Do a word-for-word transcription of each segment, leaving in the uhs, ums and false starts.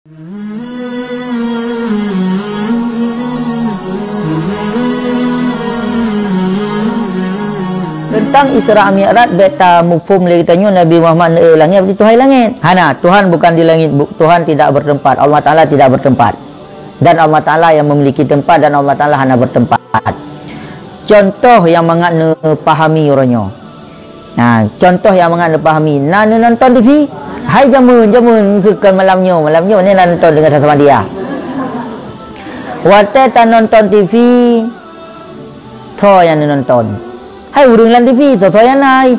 Teuntang Isra Mi'raj, bèk tamuphom lé geutanyoe Nabi Muhammad neuék langèt, berarti Tuhan di langèt. Hana, Tuhan bukan di langit, bu-, Tuhan tidak bertempat. Allah Taala tidak bertempat. Dan Allah Taala yang memiliki tempat dan Allah Taala hana bertempat. Contoh nyang mangat neupahami uroe nyoe. Nah, contoh nyang mangat neupahami. Na neunonton T V? Hai jameun, jameun, seukeuen malam nyoe. Malam nyoe ni na nonton deungon Sasamadiah. Watèe tanonton T V, soe nyang neunonton? Hai ureueng lam T V, soe-soe nyang na hai?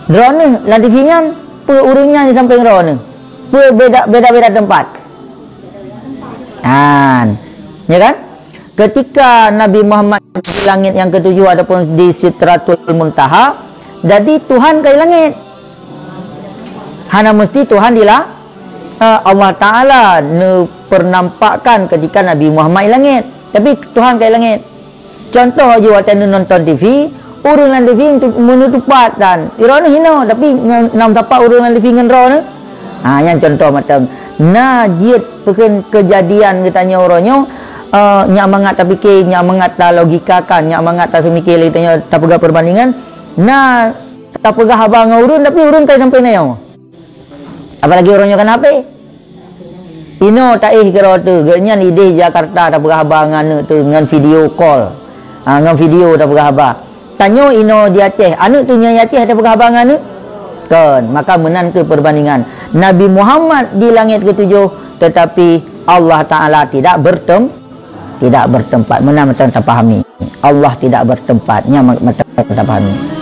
Droeneuh lam T V nyan, peue ureueng nyan di sampéng droeneuh? Peue beda, beda-beda teumpat? Kan? Ya kan? Ketika Nabi Muhammad di langit nyang ketujuh ataupun di Sidratul Muntaha, jadi Tuhan ka di langit. Hana meusti Tuhan di la-, eh, Allah Taala neupernampakkan ketika Nabi Muhammad di langit. Tapi Tuhan ka di langit. Contoh jih, watèe neunonton T V, ureueng lam T V meutupat dan droeneuh hinoe, tapi ngon, nam sapat ureueng lam T V ngon droeneuh. Ha, nyan contoh mantong. Na jeuet peukheun keujadian geutanyoe uroe nyoe, eh, nyak mangat tapike, nyak mangat talogikakan, nyak mangat taseumiké lé geutanyoe tapeugah peubandingan. Na tapeugah haba ngon ureueng, tapi ureueng ka sampéng nyoe. Apalagi uroe nyoe kan H P. Inoe taéh keudroe teuh, geuhnyan idéh Jakarta tapeugah haba ngon aneuk teuh ngon video call. Ha, ngon video tapeugah haba. Tanyoe inoe di Aceh, aneuk teuh nyang di Aceh tapeugah haba ngon aneuk? Kon, maka meunan keuh perbandingan. Nabi Muhammad di langit ketujuh, tetapi Allah Taala tidak bertem-, tidak bertempat. Meunan mantong tapahami. Allah tidak bertempat. Nyan ma-, mantong tapahami.